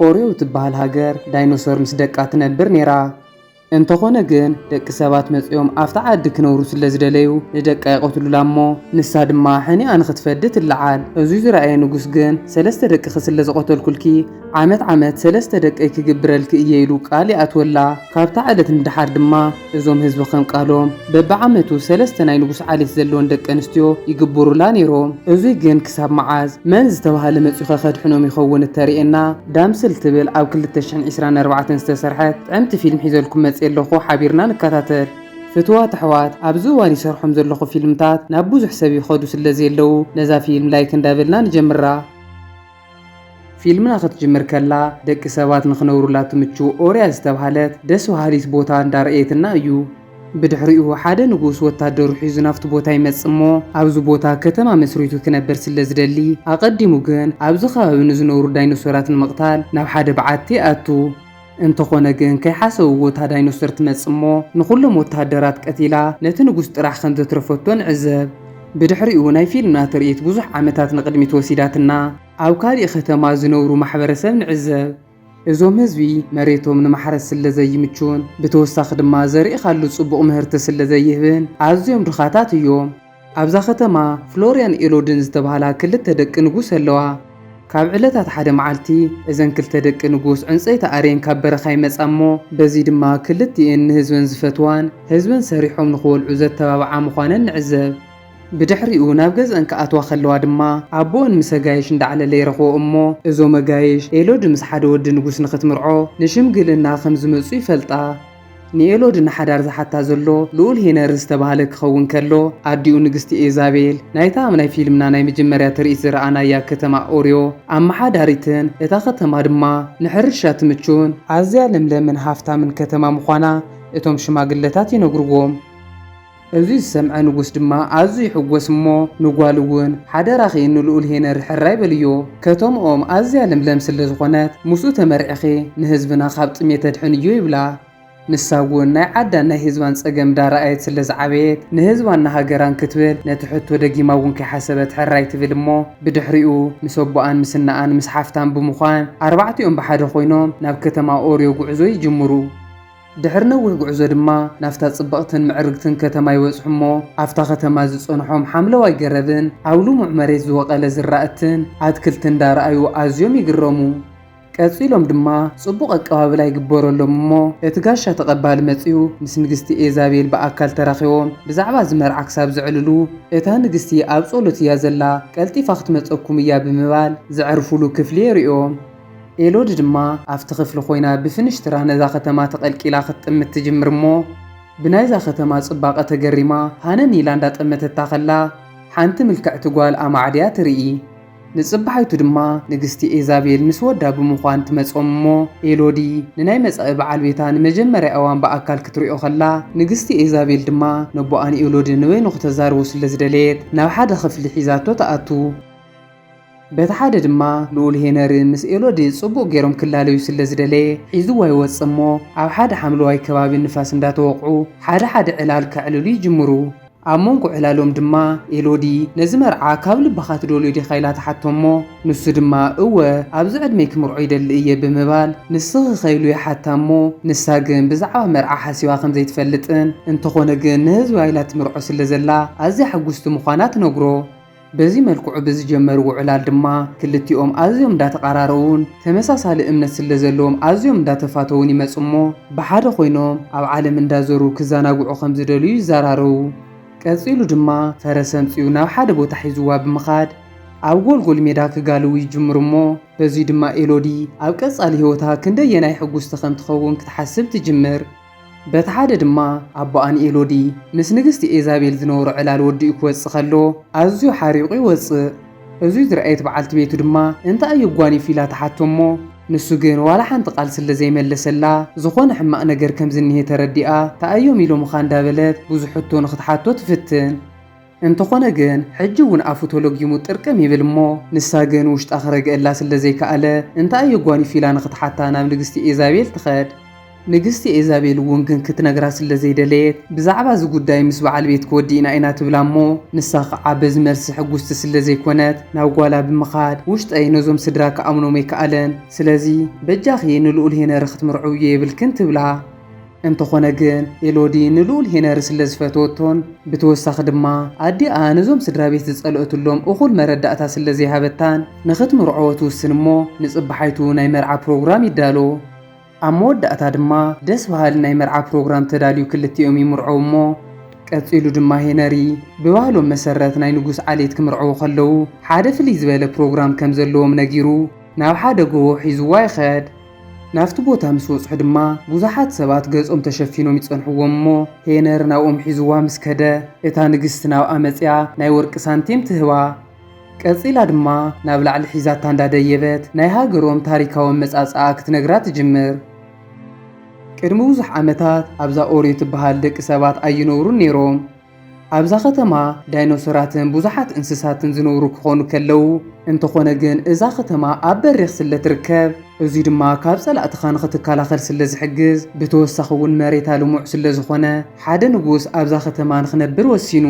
ኦርዮ እትበሃል ሃገር ዳይኖሶር ምስ ደቃ ትነብር ነይራ። እንተኾነ ግን ደቂ ሰባት መጺኦም ኣብታ ዓዲ ክነብሩ ስለ ዝደለዩ ንደቃ ይቐትሉላ እሞ ንሳ ድማ ሕኒኣ ንኽትፈዲ ትለዓል። እዙይ ዝረኣየ ንጉስ ግን ሰለስተ ደቅኺ ስለ ዝቐተልኩልኪ ዓመት ዓመት ሰለስተ ደቀይ ክግብረልኪ እየ ኢሉ ቃል ይኣትወላ። ካብታ ዕለት ንደሓር ድማ እዞም ህዝቢ ከም ቃሎም በብዓመቱ ሰለስተ ናይ ንጉስ ዓሌት ዘለወን ደቂ ኣንስትዮ ይግብሩላ ነይሮም። እዙይ ግን ክሳብ መዓዝ መን ዝተባህለ መጺኡ ከድሕኖም ይኸውን እተርእየና ዳምስል ትብል ኣብ ክልተ ሽሕን ዕስራን ኣርባዕተን ዝተሰርሐት ጥዕምቲ ፊልም ሒዘልኩም መጽየ ኣለኹ፣ ሓቢርና ንከታተል። ፍትዋት ኣሕዋት፣ ኣብዚ እዋን ይሰርሖም ዘለኹ ፊልምታት ናብ ብዙሕ ሰብ ይኸዱ ስለ ዘየለዉ ነዛ ፊልም ላይክ እንዳበልና ንጀምራ። ፊልምና ክትጅምር ከላ ደቂ ሰባት ንኽነብሩላ ትምችው ኦርያ ዝተባህለት ደስ በሃሊት ቦታ እንዳርኣየትና እዩ። ብድሕሪኡ ሓደ ንጉስ ወታደሩ ሒዙ ናብቲ ቦታ ይመጽእ እሞ ኣብዚ ቦታ ከተማ መስሪቱ ክነብር ስለ ዝደሊ ኣቐዲሙ ግን ኣብዚ ከባቢ ንዝነብሩ ዳይኖሶራት ንምቕታል ናብ ሓደ በዓቲ ይኣቱ። እንተኾነ ግን ከይሓሰብዎ እታ ዳይኖሶር ትመጽእ እሞ ንኹሎም ወታደራት ቀቲላ ነቲ ንጉስ ጥራሕ ከም ዘትረፈቶ ንዕዘብ። ብድሕሪኡ ናይ ፊልምና ትርኢት ብዙሕ ዓመታት ንቕድሚት ወሲዳትና ኣብ ካሊእ ከተማ ዝነብሩ ማሕበረሰብ ንዕዘብ። እዞም ህዝቢ መሬቶም ንማሕረስ ስለ ዘይምቹን ብተወሳኺ ድማ ዘርኢ ካሉ ጽቡቕ ምህርቲ ስለ ዘይህብን ኣዝዮም ድኻታት እዮም። ኣብዛ ከተማ ፍሎርያን ኤሎድን ዝተባህላ ክልተ ደቂ ንጉስ ኣለዋ። ካብ ዕለታት ሓደ መዓልቲ እዘን ክልተ ደቂ ንጉስ ዕንጸይቲ ኣርየን ካብ በረኻ ይመጻ እሞ በዚ ድማ ክልቲኤን ንህዝበን ዝፈትዋን ህዝበን ሰሪሖም ንኽበልዑ ዘተባብዓ ምዃነን ንዕዘብ። ብድሕሪኡ ናብ ገዝአን ክኣትዋ ከለዋ ድማ ኣቦኦን ምስ ኣጋይሽ እንዳዕለለ ይረኽቦ እሞ እዞም ኣጋይሽ ኤሎድ ምስ ሓደ ወዲ ንጉስ ንኽትምርዖ ንሽምግልና ከም ዝመጹ ይፈልጣ። ንኤሎድ ንሓዳር ዝሓታ ዘሎ ልኡል ሄነሪ ዝተባህለ ክኸውን ከሎ ኣዲኡ ንግስቲ ኤዛቤል ናይታ ኣብ ናይ ፊልምና ናይ መጀመርያ ትርኢት ዝረኣናያ ከተማ ኦርዮ ኣመሓዳሪትን እታ ከተማ ድማ ንሕርሻ ትምቹን ኣዝያ ለምለምን ሃፍታምን ከተማ ምዃና እቶም ሽማግለታት ይነግርዎም። እዚ ዝሰምዐ ንጉስ ድማ ኣዝዩ ይሕጎስ እሞ ንጓሉ እውን ሓደራኺ ንልኡል ሄነሪ ሕራይ በልዮ። ከተምኦም ኣዝያ ለምለም ስለ ዝኾነት ምስኡ ተመርዒኺ ንህዝብና ካብ ጥሜት ተድሕንዮ ይብላ። ንሳ እውን ናይ ዓዳን ናይ ህዝባን ጸገም እንዳረኣየት ስለ ዝዓበየት ንህዝባን ንሃገራን ክትብል ነቲ ሕቶ ደጊማ እውን ከይሓሰበት ሕራይ ትብል እሞ ብድሕሪኡ ምስ ኣቦኣን ምስ እናኣን ምስ ሓፍታን ብምዃን ኣርባዕቲኦም ብሓደ ኮይኖም ናብ ከተማ ኦርዮ ጉዕዞ ይጅምሩ። ድሕሪ ነዊሕ ጉዕዞ ድማ ናብታ ጽብቕትን ምዕርግትን ከተማ ይበጽሑ እሞ ኣብታ ከተማ ዝጸንሖም ሓምለዋይ ገረብን ኣብ ልሙዕ መሬት ዝወቐለ ዝራእትን ኣትክልትን እንዳረኣዩ ኣዝዮም ይግረሙ። ቀጺሎም ድማ ጽቡቕ ኣቀባብላ ይግበረሎም እሞ እቲ ጋሻ ተቐባሊ መጺኡ ምስ ንግስቲ ኤዛቤል ብኣካል ተራኺቦም ብዛዕባ እዚ መርዓ ክሳብ ዘዕልሉ እታ ንግስቲ ኣብ ጸሎት እያ ዘላ፣ ቀልጢፋ ክትመጸኩም እያ ብምባል ዘዕርፉሉ ክፍሊ የርእዮም። ኤሎዲ ድማ ኣብቲ ክፍሊ ኮይና ብፍንሽትራ ነዛ ከተማ ተቐልቂላ ክትጥምት ትጅምር እሞ ብናይዛ ከተማ ጽባቐ ተገሪማ ሃነን ኢላ እንዳጠመተታ ከላ ሓንቲ ምልክዕቲ ጓል ኣማዕድያ ትርኢ። ንጽባሓይቱ ድማ ንግስቲ ኤዛቤል ምስ ወዳ ብምዃን ትመጾም እሞ ኤሎዲ ንናይ መጻኢ በዓል ቤታ ንመጀመርያ እዋን ብኣካል ክትሪኦ ከላ ንግስቲ ኤዛቤል ድማ ነቦኣን ኤሎዲ ንበይኑ ክተዛርቦ ስለ ዝደለየት ናብ ሓደ ክፍሊ ሒዛቶ ትኣቱ። በቲ ሓደ ድማ ልኡል ሄነሪ ምስ ኤሎዲ ጽቡቕ ገይሮም ክላለዩ ስለ ዝደለየ ሒዝዋ ይወጽእ እሞ ኣብ ሓደ ሓምለዋይ ከባቢ ንፋስ እንዳተወቕዑ ሓደ ሓደ ዕላል ከዕልሉ ይጅምሩ። ኣብ መንጎ ዕላሎም ድማ ኤሎዲ ነዚ መርዓ ካብ ልብኻ ትደልዮ ዲኻ ኢላ ትሓቶ እሞ ንሱ ድማ እወ ኣብዚ ዕድመይ ክምርዖ ይደሊ እየ ብምባል ንስኺ ኸ ኢሉ ይሓታ እሞ ንሳ ግን ብዛዕባ መርዓ ሓሲባ ከም ዘይትፈልጥን እንተኾነ ግን ንህዝባ ኢላ ትምርዖ ስለ ዘላ ኣዝያ ሕጉስቲ ምዃና ትነግሮ። በዚ መልክዑ ብዝጀመርዎ ዕላል ድማ ክልቲኦም ኣዝዮም እንዳተቓራረቡን ተመሳሳሊ እምነት ስለ ዘለዎም ኣዝዮም እንዳተፋተዉን ይመጹ እሞ ብሓደ ኮይኖም ኣብ ዓለም እንዳዞሩ ክዘናግዑ ከም ዝደልዩ ይዘራረቡ። ቀጺሉ ድማ ፈረስ ኣምጺኡ ናብ ሓደ ቦታ ሒዝዋ ብምኻድ ኣብ ጎልጎል ሜዳ ክጋልቡ ይጅምሩ እሞ በዚ ድማ ኤሎዲ ኣብ ቀጻሊ ህይወታ ክንደየናይ ሕጉስቲ ከም ትኸውን ክትሓስብ ትጅምር። በቲ ሓደ ድማ ኣቦኣን ኤሎዲ ምስ ንግስቲ ኤዛቤል ዝነበሮ ዕላል ወዲኡ ክወጽእ ከሎ ኣዝዩ ሓሪቑ ይወጽእ። እዙይ ዝረኣየት በዓልቲ ቤቱ ድማ እንታይ እዩ ኣጓኒፉ ኢላ ትሓቶ እሞ ንሱ ግን ዋላ ሓንቲ ቃል ስለ ዘይመለሰላ ዝኾነ ሕማቕ ነገር ከም ዝኒሄ ተረዲኣ ተኣዮም ኢሎምኻ እንዳበለት ብዙሕ ሕቶ ንኽትሓቶ ትፍትን። እንተኾነ ግን ሕጂ እውን ኣፉ ተሎጊሙ ጥርቅም ይብል እሞ ንሳ ግን ውሽጣ ክረግአላ ስለ ዘይከኣለ እንታይ እዩ ኣጓኒፉ ኢላ ንኽትሓታ ናብ ንግስቲ ኤዛቤል ትኸድ። ንግስቲ ኤዛቤል እውን ግን ክትነግራ ስለ ዘይደለየት፣ ብዛዕባ እዚ ጉዳይ ምስ በዓል ቤትኪ ወዲእና ኢና ትብላ እሞ፣ ንሳ ኸዓ በዚ መልሲ ሕጉስቲ ስለ ዘይኮነት፣ ናብ ጓላ ብምኻድ፣ ውሽጠይ ነዞም ስድራ ክኣምኖም ኣይከኣለን። ስለዚ፣ በጃኺ ንልኡል ሄነሪ ክትምርዕውዮ የብልክን ትብላ። እንተኾነ ግን፣ ኤሎዲ ንልኡል ሄነሪ ስለ ዝፈተወቶን፣ ብተወሳኺ ድማ፣ ኣዲኣ ነዞም ስድራ ቤት ዝጸልኦትሎም እኹል መረዳእታ ስለ ዘይሃበታን፣ ንኽትምርዕዎ ትውስን እሞ፣ ንጽባሓይቱ ናይ መርዓ ፕሮግራም ይዳሎ። ኣብ መወዳእታ ድማ ደስ በሃሊ ናይ መርዓ ፕሮግራም ተዳልዩ ክልቲኦም ይምርዐው እሞ፣ ቀጺሉ ድማ ሄነሪ ብባህሎም መሰረት ናይ ንጉስ ዓሌት ክምርዐው ከለዉ ሓደ ፍልይ ዝበለ ፕሮግራም ከም ዘለዎም ነጊሩ ናብ ሓደ ጎቦ ሒዝዋ ይኸድ። ናብቲ ቦታ ምስ በጽሑ ድማ ብዙሓት ሰባት ገጾም ተሸፊኖም ይጸንሕዎም እሞ፣ ሄነሪ ናብኦም ሒዝዋ ምስ ከደ፣ እታ ንግስቲ ናብኣ መጺኣ ናይ ወርቂ ሳንቲም ትህባ። ቀጺላ ድማ ናብ ላዕሊ ሒዛታ እንዳደየበት ናይ ሃገሮም ታሪካዊ ኣመጻጽኣ ክትነግራ ትጅምር። ቅድሚ ብዙሕ ዓመታት ኣብዛ ኦርዮ ትበሃል ደቂ ሰባት ኣይነብሩን ነይሮም። ኣብዛ ከተማ ዳይኖሰራትን ብዙሓት እንስሳትን ዝነብሩ ክኾኑ ከለዉ፣ እንተኾነ ግን እዛ ከተማ ኣብ በሪኽ ስለ ትርከብ፣ እዙይ ድማ ካብ ጸላእትኻ ንኽትከላኸል ስለ ዝሕግዝ፣ ብተወሳኺ እውን መሬታ ልሙዕ ስለ ዝኾነ፣ ሓደ ንጉስ ኣብዛ ከተማ ንኽነብር ወሲኑ።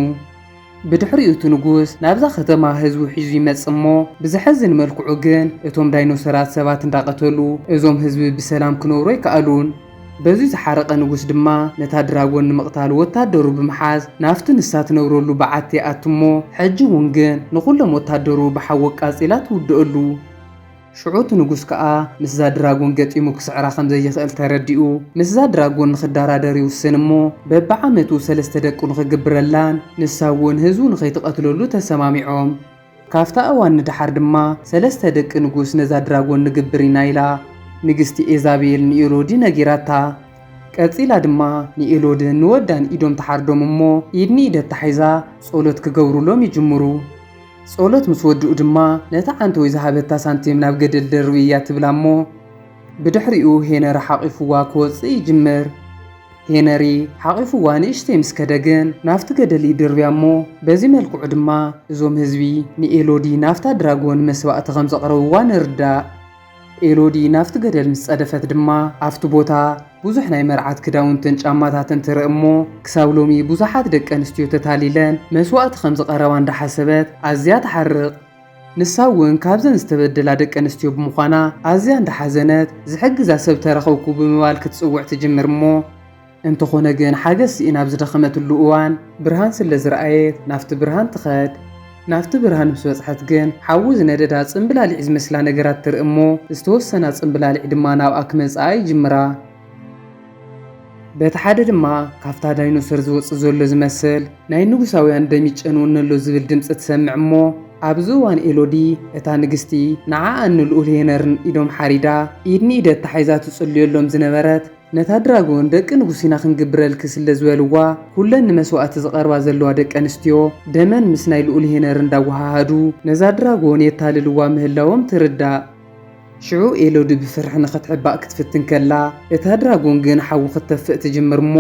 ብድሕሪኡ እቲ ንጉስ ናብዛ ከተማ ህዝቡ ሒዙ ይመጽእ እሞ፣ ብዘሕዝን መልክዑ ግን እቶም ዳይኖሰራት ሰባት እንዳቐተሉ፣ እዞም ህዝቢ ብሰላም ክነብሩ ኣይከኣሉን። በዚ ዝሓረቐ ንጉስ ድማ ነታ ድራጎን ንምቕታል ወታደሩ ብምሓዝ ናብቲ ንሳ ትነብረሉ በዓቲ ይኣቱ እሞ፣ ሕጂ እውን ግን ንኹሎም ወታደሩ ብሓዊ ኣቃጺላ ትውድኣሉ። ሽዑ እቲ ንጉስ ከኣ ምስዛ ድራጎን ገጢሙ ክስዕራ ከም ዘይኽእል ተረዲኡ፣ ምስዛ ድራጎን ንኽደራደር ይውስን እሞ፣ በብዓመቱ ሰለስተ ደቁ ንኽግብረላን ንሳ እውን ህዝቡ ንኸይትቐትለሉ ተሰማሚዖም። ካብታ እዋን ንደሓር ድማ ሰለስተ ደቂ ንጉስ ነዛ ድራጎን ንግብር ኢና ኢላ ንግስቲ ኤዛቤል ንኤሎዲ ነጊራታ። ቀጺላ ድማ ንኤሎድን ንወዳን ኢዶም ተሓርዶም እሞ፣ ኢድ ንኢድ ኣተሓሒዛ ጸሎት ክገብሩሎም ይጅምሩ። ጸሎት ምስ ወድኡ ድማ ነታ ዓንተወይ ዝሃበታ ሳንቲም ናብ ገደል ደርብያ ትብላ እሞ፣ ብድሕሪኡ ሄነሪ ሓቒፉዋ ክወጽእ ይጅምር። ሄነሪ ሓቒፉዋ ንእሽተይ ምስ ከደ ግን ናብቲ ገደል ይድርብያ እሞ፣ በዚ መልክዑ ድማ እዞም ህዝቢ ንኤሎዲ ናብታ ድራጎን መስዋእቲ ከም ዘቕረብዋ ንርዳእ። ኤሎዲ ናብቲ ገደል ምስ ጸደፈት ድማ ኣብቲ ቦታ ብዙሕ ናይ መርዓት ክዳውንትን ጫማታትን ትርኢ እሞ፣ ክሳብ ሎሚ ብዙሓት ደቂ ኣንስትዮ ተታሊለን መስዋእቲ ከም ዝቐረባ እንዳሓሰበት ኣዝያ ትሓርቕ። ንሳ እውን ካብዘን ዝተበደላ ደቂ ኣንስትዮ ብምዃና ኣዝያ እንዳሓዘነት፣ ዝሕግዛ ሰብ ተረኸብኩ ብምባል ክትጽውዕ ትጅምር እሞ፣ እንተኾነ ግን ሓገዝ ስኢና ኣብ ዝደኸመትሉ እዋን ብርሃን ስለ ዝረኣየት ናብቲ ብርሃን ትኸድ። ናብቲ ብርሃን ምስ በጽሐት ግን ሓዊ ዝነደዳ ጽምብላሊዕ ዝመስላ ነገራት ትርኢ እሞ፣ ዝተወሰና ጽምብላሊዕ ድማ ናብኣ ክመጽኣ ይጅምራ። በቲ ሓደ ድማ ካብታ ዳይኖሰር ዝወጽእ ዘሎ ዝመስል ናይ ንጉሳውያን ደም ይጨንወኒ ኣሎ ዝብል ድምጺ ትሰምዕ እሞ፣ ኣብዚ እዋን ኤሎዲ እታ ንግስቲ ንዓኣን ንልኡል ሄነርን ኢዶም ሓሪዳ ኢድ ንኢድ ኣተሓሒዛ ትጽልየሎም ዝነበረት፣ ነታ ድራጎን ደቂ ንጉስ ኢና ክንግብረልኪ ስለ ዝበልዋ፣ ኩለን ንመስዋእቲ ዝቐርባ ዘለዋ ደቂ ኣንስትዮ ደመን ምስ ናይ ልኡል ሄነር እንዳወሃሃዱ ነዛ ድራጎን የታልልዋ ምህላዎም ትርዳእ። ሽዑ ኤሎዲ ብፍርሒ ንኽትሕባእ ክትፍትን ከላ፣ እታ ድራጎን ግን ሓዊ ክትተፍእ ትጅምር እሞ፣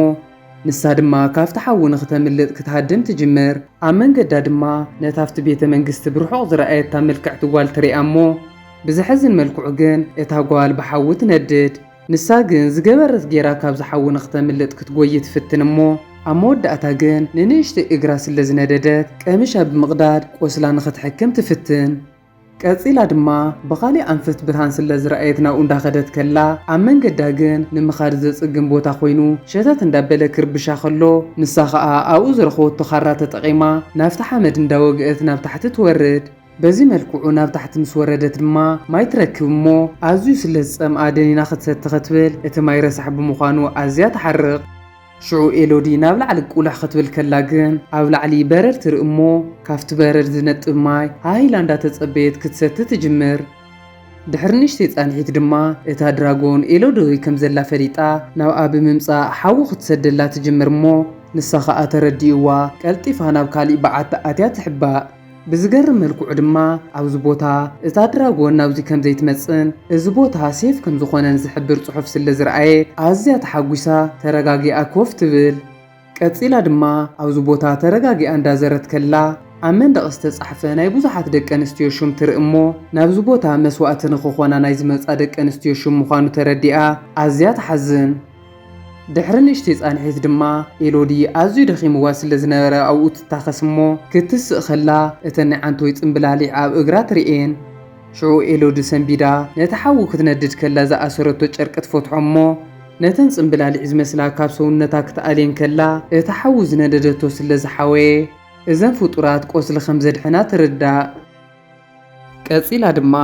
ንሳ ድማ ካብቲ ሓዊ ንኽተምልጥ ክትሃድም ትጅምር። ኣብ መንገዳ ድማ ነታ ኣብቲ ቤተ መንግስቲ ብርሑቕ ዝረኣየታ ምልክዕቲ ጓል ትሪኣ እሞ፣ ብዘሕዝን መልክዑ ግን እታ ጓል ብሓዊ ትነድድ። ንሳ ግን ዝገበረት ጌራ ካብዚ ሓዊ ንኽተምልጥ ክትጎዪ ትፍትን እሞ፣ ኣብ መወዳእታ ግን ንንእሽተይ እግራ ስለ ዝነደደት፣ ቀሚሻ ብምቕዳድ ቆስላ ንኽትሕክም ትፍትን። ቀጺላ ድማ ብኻልእ ኣንፈት ብርሃን ስለ ዝረኣየት ናብኡ እንዳኸደት ከላ፣ ኣብ መንገዳ ግን ንምኻድ ዘጽግም ቦታ ኮይኑ፣ ሸተት እንዳበለ ክርብሻ ከሎ፣ ንሳ ኸኣ ኣብኡ ዝረኸበቶ ኻራ ተጠቒማ ናብቲ ሓመድ እንዳወግአት ናብ ታሕቲ ትወርድ። በዚ መልክዑ ናብ ታሕቲ ምስ ወረደት ድማ ማይ ትረክብ እሞ፣ ኣዝዩ ስለ ዝጸምኣ ደኒና ክትሰቲ ክትብል፣ እቲ ማይ ረሳሕ ብምዃኑ ኣዝያ ትሓርቕ። ሽዑ ኤሎዲ ናብ ላዕሊ ቁልሕ ክትብል ከላ ግን፣ ኣብ ላዕሊ በረድ ትርኢ እሞ፣ ካብቲ በረድ ዝነጥብ ማይ ሃህ ኢላ እንዳተጸበየት ክትሰቲ ትጅምር። ድሕሪ ንእሽተይ ጻንሒት ድማ፣ እታ ድራጎን ኤሎዲ ከም ዘላ ፈሊጣ፣ ናብኣ ብምምጻእ ሓዊ ክትሰደላ ትጅምር እሞ፣ ንሳ ኸኣ ተረዲእዋ፣ ቀልጢፋ ናብ ካሊእ በዓቲ ኣትያ ትሕባእ። ብዝገርም መልክዑ ድማ፣ ኣብዚ ቦታ እታ ድራጎን ናብዚ ከም ዘይትመጽእን፣ እዚ ቦታ ሴፍ ከም ዝኾነን ዝሕብር ጽሑፍ ስለ ዝረኣየት፣ ኣዝያ ተሓጒሳ፣ ተረጋጊኣ ኮፍ ትብል። ቀጺላ ድማ፣ ኣብዚ ቦታ ተረጋጊኣ እንዳዘረት ከላ፣ ኣብ መንደቕ ዝተጻሕፈ ናይ ብዙሓት ደቂ ኣንስትዮ ሽም ትርኢ እሞ፣ ናብዚ ቦታ መስዋእቲ ንኽኾና ናይ ዝመጻ ደቂ ኣንስትዮ ሽም ምዃኑ ተረዲኣ፣ ኣዝያ ትሓዝን። ድሕሪ ንእሽተይ ጻንሒት ድማ ኤሎዲ ኣዝዩ ደኺምዋ ስለ ዝነበረ ኣብኡ ትታኸስ እሞ ክትስእ ከላ እተን ናይ ዓንተወይ ጽምብላሊዕ ኣብ እግራ ትርእየን። ሽዑ ኤሎዲ ሰንቢዳ ነቲ ሓዊ ክትነድድ ከላ ዝኣሰረቶ ጨርቂ ትፈትሖ እሞ ነተን ጽምብላሊዕ ዝመስላ ካብ ሰውነታ ክትኣልየን ከላ እቲ ሓዊ ዝነደደቶ ስለ ዝሓወየ እዘን ፍጡራት ቆስሊ ከም ዘድሕና ትርዳእ። ቀጺላ ድማ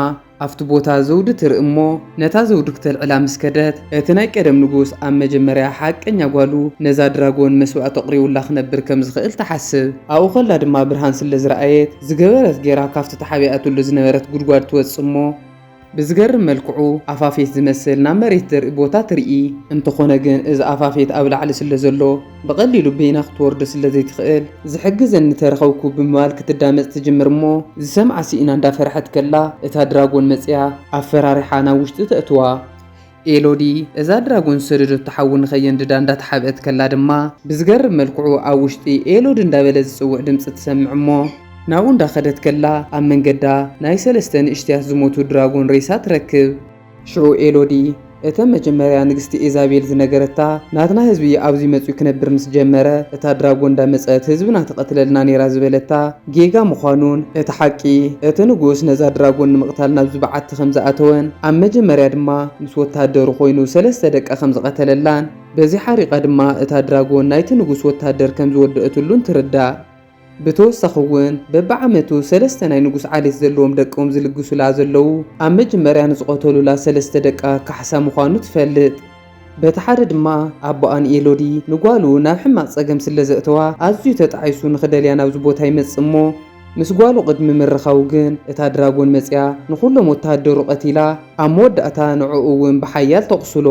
ኣብቲ ቦታ ዘውዲ ትርኢ እሞ ነታ ዘውዲ ክተልዕላ ምስ ከደት እቲ ናይ ቀደም ንጉስ ኣብ መጀመርያ ሓቀኛ ጓሉ ነዛ ድራጎን መስዋእቲ ኣቕሪቡላ ክነብር ከም ዝኽእል ትሓስብ። ኣብኡ ከላ ድማ ብርሃን ስለ ዝረኣየት ዝገበረት ጌራ ካብቲ ተሓቢኣትሉ ዝነበረት ጉድጓድ ትወጽእ እሞ ብዝገርም መልክዑ ኣፋፌት ዝመስል ናብ መሬት ዘርኢ ቦታ ትርኢ። እንተኾነ ግን እዚ ኣፋፌት ኣብ ላዕሊ ስለ ዘሎ ብቐሊሉ በይና ክትወርዶ ስለ ዘይትኽእል ዝሕግዘኒ ተረኸብኩ ብምባል ክትዳመፅ ትጅምር እሞ ዝሰምዓ ስኢና እንዳፈርሐት ከላ እታ ድራጎን መፅያ ኣፈራሪሓ ናብ ውሽጢ ተእትዋ። ኤሎዲ እዛ ድራጎን ዝሰደደቶ ሓዊ ንኸየንድዳ እንዳተሓብአት ከላ ድማ ብዝገርም መልክዑ ኣብ ውሽጢ ኤሎዲ እንዳበለ ዝፅውዕ ድምፂ ትሰምዕ እሞ ናብኡ እንዳኸደት ከላ ኣብ መንገዳ ናይ ሰለስተ ንእሽትያት ዝሞቱ ድራጎን ሬሳ ትረክብ። ሽዑ ኤሎዲ እተን መጀመርያ ንግስቲ ኤዛቤል ዝነገረታ ናትና ህዝቢ ኣብዚ መፅዩ ክነብር ምስ ጀመረ እታ ድራጎን እንዳመፀት ህዝብና ትቐትለልና ነይራ ዝበለታ ጌጋ ምዃኑን እቲ ሓቂ እቲ ንጉስ ነዛ ድራጎን ንምቕታል ናብዚ በዓቲ ከም ዝኣተወን ኣብ መጀመርያ ድማ ምስ ወታደሩ ኮይኑ ሰለስተ ደቃ ከም ዝቐተለላን በዚ ሓሪቓ ድማ እታ ድራጎን ናይቲ ንጉስ ወታደር ከም ዝወደአትሉን ትርዳእ። ብተወሳኺ እውን በብዓመቱ ሰለስተ ናይ ንጉስ ዓሌት ዘለዎም ደቆም ዝልግሱላ ዘለዉ ኣብ መጀመርያ ንዝቐተሉላ ሰለስተ ደቃ ካሕሳ ምዃኑ ትፈልጥ። በቲ ሓደ ድማ ኣቦኣ ንኤሎዲ ንጓሉ ናብ ሕማቕ ጸገም ስለ ዘእተዋ ኣዝዩ ተጣዒሱ ንኽደልያ ናብዚ ቦታ ይመጽእ እሞ ምስ ጓሉ ቅድሚ ምርኻቡ ግን እታ ድራጎን መጽያ ንኹሎም ወተሃደሩ ቀቲላ ኣብ መወዳእታ ንዕኡ እውን ብሓያል ተቑስሎ።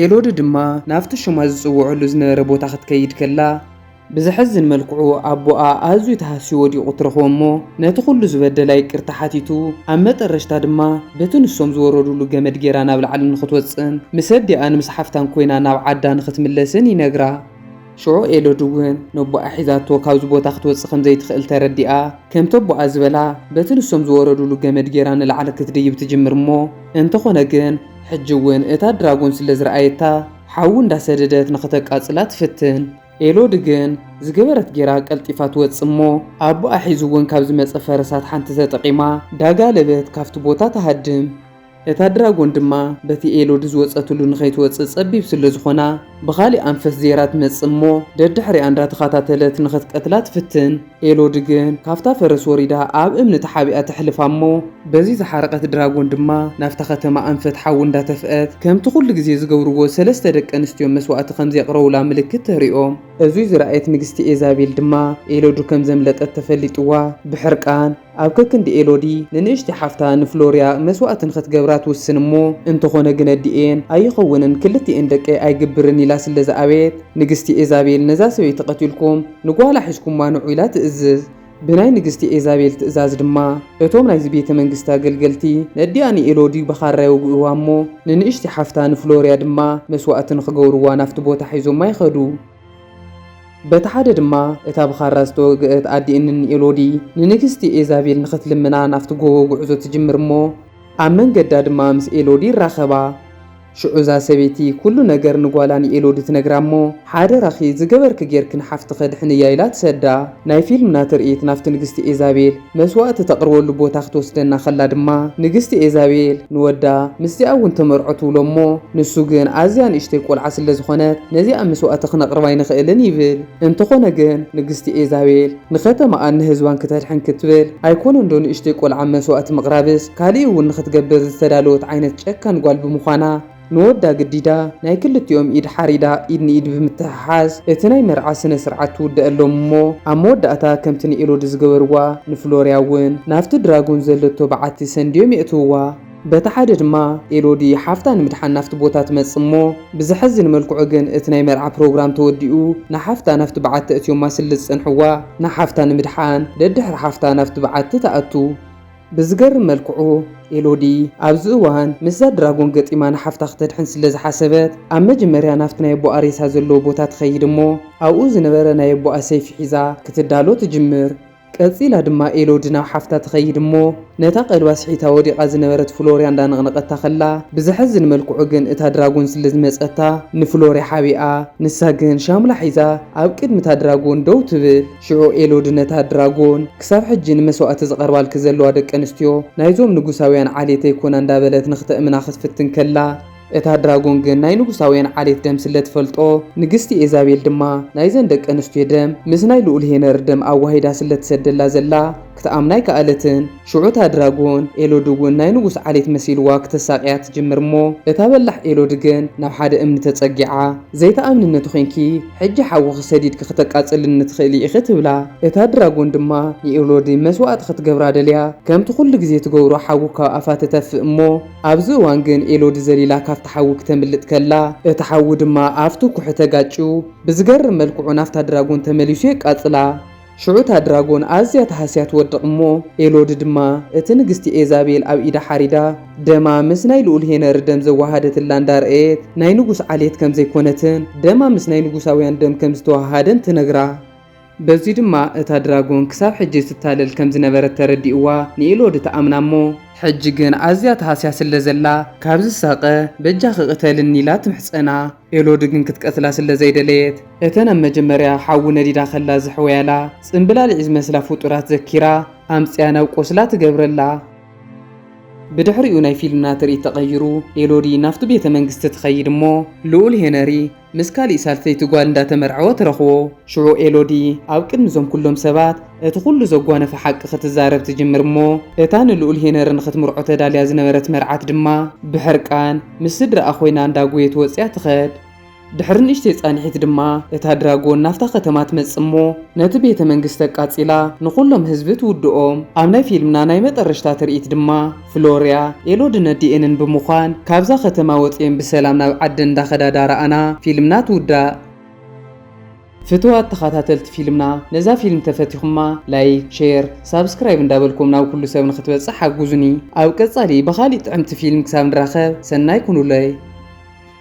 ኤሎዲ ድማ ናብቲ ሽማ ዝጽውዐሉ ዝነበረ ቦታ ክትከይድ ከላ ብዘሕዝን መልክዑ ኣቦኣ ኣዝዩ ተሃስዩ ወዲቑ ትረኽቦ እሞ ነቲ ኩሉ ዝበደላ ይቅርታ ሓቲቱ ኣብ መጠረሽታ ድማ በቲ ንሶም ዝወረዱሉ ገመድ ጌራ ናብ ላዕሊ ንኽትወፅእን ምስ ኣዲኣን ምስ ሓፍታን ኮይና ናብ ዓዳ ንኽትምለስን ይነግራ። ሽዑ ኤሎድ እውን ነቦኣ ሒዛቶ ካብዚ ቦታ ክትወፅእ ከም ዘይትኽእል ተረዲኣ ከምቲ ኣቦኣ ዝበላ በቲ ንሶም ዝወረዱሉ ገመድ ጌራ ንላዕሊ ክትድይብ ትጅምር እሞ እንተኾነ ግን ሕጂ እውን እታ ድራጎን ስለ ዝረኣየታ ሓዊ እንዳሰደደት ንኽተቃጽላ ትፍትን። ኤሎድ ግን ዝገበረት ጌራ ቀልጢፋ ትወጽእ እሞ ኣቦኣ ሒዙ እውን ካብ ዝመጸ ፈረሳት ሓንቲ ተጠቒማ ዳጋለበት ካብቲ ቦታ ትሃድም። እታ ድራጎን ድማ በቲ ኤሎድ ዝወጸትሉ ንኸይትወጽእ ጸቢብ ስለ ዝኾና ብኻሊእ ኣንፈት ዜራ ትመጽእ እሞ ደድሕሪኣ እንዳተኸታተለት ንኽትቀትላ ትፍትን። ኤሎድ ግን ካብታ ፈረስ ወሪዳ ኣብ እምኒ ተሓቢኣ ተሕልፋ እሞ በዚ ዝሓረቐት ድራጎን ድማ ናብታ ከተማ ኣንፈት ሓዊ እንዳተፍአት ከምቲ ኩሉ ግዜ ዝገብርዎ ሰለስተ ደቂ ኣንስትዮ መስዋእቲ ከም ዘቕረቡላ ምልክት ተርእዮም። እዙይ ዝረኣየት ንግስቲ ኤዛቤል ድማ ኤሎዱ ከም ዘምለጠት ተፈሊጥዋ ብሕርቃን ኣብ ከክንዲ ኤሎዲ ንንእሽቲ ሓፍታ ንፍሎርያ መስዋእቲ ንኽትገብራ ትውስን እሞ እንተኾነ ግን ኣዲኤን ኣይኸውንን ክልቲኤን ደቀይ ኣይግብርን ኢላ ስለ ዝኣበየት ንግስቲ ኤዛቤል ነዛ ሰበይቲ ቀቲልኩም ንጓላ ሒዝኩማ ንዑ ኢላ ትእዝዝ። ብናይ ንግስቲ ኤዛቤል ትእዛዝ ድማ እቶም ናይዚ ቤተ መንግስቲ ኣገልገልቲ ነዲኣ ንኤሎዲ ብኻራ የውግእዋ እሞ ንንእሽቲ ሓፍታ ንፍሎርያ ድማ መስዋእቲ ንኽገብርዋ ናብቲ ቦታ ሒዞማ ይኸዱ። በቲ ሓደ ድማ እታ ብኻራ ዝተወግአት ኣዲኤን ንኤሎዲ ንንግስቲ ኤዛቤል ንኽትልምና ናብቲ ጎቦ ጉዕዞ ትጅምር እሞ ኣብ መንገዳ ድማ ምስ ኤሎዲ ይራኸባ። ሽዑ እዛ ሰበይቲ ኩሉ ነገር ንጓላ ንኤሎዲ ትነግራ እሞ ሓደራኺ ዝገበርኪ ጌርኪ ንሓፍትኺ ኣድሕንያ ኢላ ትሰዳ። ናይ ፊልምና ትርኢት ናብቲ ንግስቲ ኤዛቤል መስዋእቲ ተቕርበሉ ቦታ ክትወስደና ከላ ድማ ንግስቲ ኤዛቤል ንወዳ ምስዚኣ እውን ተመርዖ ትብሎ እሞ ንሱ ግን ኣዝያ ንእሽተይ ቆልዓ ስለ ዝኾነት ነዚኣ መስዋእቲ ክነቕርባ ኣይንኽእልን ይብል። እንተኾነ ግን ንግስቲ ኤዛቤል ንኸተማኣን ንህዝባን ክተድሕን ክትብል ኣይኮነን ዶ ንእሽተይ ቆልዓ መስዋእቲ ምቕራብስ ካሊእ እውን ንኽትገብር ዝተዳለወት ዓይነት ጨካን ጓል ብምዃና ንወዳ ግዲዳ ናይ ክልቲኦም ኢድ ሓሪዳ ኢድ ንኢድ ብምትሕሓዝ እቲ ናይ መርዓ ስነ ስርዓት ትውደአሎም እሞ ኣብ መወዳእታ ከምቲ ንኤሎዲ ዝገበርዋ ንፍሎርያ እውን ናብቲ ድራጎን ዘለቶ በዓቲ ሰንድዮም የእትውዋ። በቲ ሓደ ድማ ኤሎዲ ሓፍታ ንምድሓን ናብቲ ቦታ ትመጽእ እሞ ብዘሕዝን መልክዑ ግን እቲ ናይ መርዓ ፕሮግራም ተወዲኡ ንሓፍታ ናብቲ በዓቲ ኣእትዮማ ስለ ዝጸንሕዋ ንሓፍታ ንምድሓን ደድሕሪ ሓፍታ ናብቲ በዓቲ ትኣቱ። ብዝገርም መልክዑ ኤሎዲ ኣብዚ እዋን ምስዛ ድራጎን ገጢማ ንሓፍታ ክተድሕን ስለ ዝሓሰበት ኣብ መጀመርያ ናብቲ ናይ ኣቦኣ ሬሳ ዘለዎ ቦታ ትኸይድ እሞ ኣብኡ ዝነበረ ናይ ኣቦኣ ሰይፊ ሒዛ ክትዳሎ ትጅምር። ቀጺላ ድማ ኤሎዲ ናብ ሓፍታ ትኸይድ እሞ፣ ነታ ቀልባ ስሒታ ወዲቓ ዝነበረት ፍሎርያ እንዳነቕነቐታ ከላ፣ ብዘሕዝን መልክዑ ግን እታ ድራጎን ስለ ዝመጸታ፣ ንፍሎርያ ሓቢኣ፣ ንሳ ግን ሻምላ ሒዛ ኣብ ቅድሚ እታ ድራጎን ደው ትብል። ሽዑ ኤሎዲ ነታ ድራጎን፣ "ክሳብ ሕጂ ንመስዋእቲ ዝቐርባልኪ ዘለዋ ደቂ ኣንስትዮ ናይዞም ንጉሳውያን ዓሌት ኣይኮና" እንዳበለት ንኽተእምና ክትፍትን ከላ፣ እታ ድራጎን ግን ናይ ንጉሳውያን ዓሌት ደም ስለ ትፈልጦ፣ ንግስቲ ኤዛቤል ድማ ናይዘን ደቂ ኣንስትዮ ደም ምስ ናይ ልኡል ሄነሪ ደም ኣዋሂዳ ስለ ትሰደላ ዘላ ክትኣምና ኣይከኣለትን። ሽዑ እታ ድራጎን ኤሎዲ እውን ናይ ንጉስ ዓሌት መሲልዋ ክተሳቕያ ትጅምር እሞ፣ እታ በላሕ ኤሎዲ ግን ናብ ሓደ እምኒ ተጸጊዓ፣ "ዘይትኣምንኒ ተኾይንኪ፣ ሕጂ ሓውኺ ሰዲድኪ ክተቃጽልኒ ትኽእሊ ኢኺ" ትብላ። እታ ድራጎን ድማ ንኤሎዲ መስዋእቲ ክትገብራ ደልያ፣ ከምቲ ኩሉ ግዜ ትገብሮ ሓዊ ካብ ኣፋ ትተፍእ እሞ፣ ኣብዚ እዋን ግን ኤሎዲ ዘሊላ ካብቲ ሓዊ ክተምልጥ ከላ፣ እቲ ሓዊ ድማ ኣብቲ ኩሒ ተጋጭዩ፣ ብዝገርም መልክዑ ናብታ ድራጎን ተመሊሱ የቃጽላ። ሽዑ እታ ድራጎን ኣዝያ ተሃስያ ትወድቕ እሞ፣ ኤሎዲ ድማ እቲ ንግስቲ ኤዛቤል ኣብ ኢዳ ሓሪዳ፣ ደማ ምስ ናይ ልኡል ሄነሪ ደም ዘወሃደትላ እንዳረኣየት፣ ናይ ንጉስ ዓሌት ከም ዘይኮነትን፣ ደማ ምስ ናይ ንጉሳውያን ደም ከም ዝተወሃሃደን ትነግራ። በዚ ድማ እታ ድራጎን ክሳብ ሕጂ ትታለል ከም ዝነበረት ተረዲእዋ፣ ንኤሎዲ ትኣምና እሞ፣ ሕጂ ግን ኣዝያ ተሃስያ ስለ ዘላ፣ ካብ ዝሳቐ፣ "በጃኺ ቅተልኒ" ኢላ ትምሕጸና። ኤሎዲ ግን ክትቀትላ ስለ ዘይደለየት፣ እተን ኣብ መጀመርያ ሓዊ ነዲዳ ከላ ዝሕወያላ ጽምብላሊዕ ዝመስላ ፍጡራት ዘኪራ፣ ኣምጽያ ናብ ቆስላ ትገብረላ። ብድሕሪኡ ናይ ፊልምና ትርኢት ተቐይሩ፣ ኤሎዲ ናብቲ ቤተ መንግስቲ ትኸይድ እሞ፣ ልኡል ሄነሪ ምስ ካሊእ ሳልሰይቲ ጓል እንዳተመርዐወ ትረኽቦ። ሽዑ ኤሎዲ ኣብ ቅድሚ እዞም ኩሎም ሰባት እቲ ኩሉ ዘጓነፈ ሓቂ ክትዛረብ ትጅምር እሞ፣ እታ ንልኡል ሄነሪ ንኽትምርዖ ተዳልያ ዝነበረት መርዓት ድማ ብሕርቃን ምስ ስድራኣ ኮይና እንዳጎየት ወጽያ ትኸድ። ድሕሪ ንእሽተይ ጻንሒት ድማ እታ ድራጎን ናብታ ከተማ ትመጽእ እሞ፣ ነቲ ቤተ መንግስቲ ኣቃጺላ ንኹሎም ህዝቢ ትውድኦም። ኣብ ናይ ፊልምና ናይ መጠረሽታ ትርኢት ድማ ፍሎርያ፣ ኤሎድን ኣዲኤንን ብምዃን ካብዛ ከተማ ወጺኤን ብሰላም ናብ ዓደን እንዳኸዳ ዳረኣና ፊልምና ትውዳእ። ፍትዋት ተኸታተልቲ ፊልምና፣ ነዛ ፊልም ተፈቲኹማ ላይክ፣ ሼር፣ ሳብስክራይብ እንዳበልኩም ናብ ኩሉ ሰብ ንክትበጽሕ ሓግዙኒ። ኣብ ቀጻሊ ብኻሊእ ጥዕምቲ ፊልም ክሳብ ንራኸብ ሰናይ ኩኑለይ።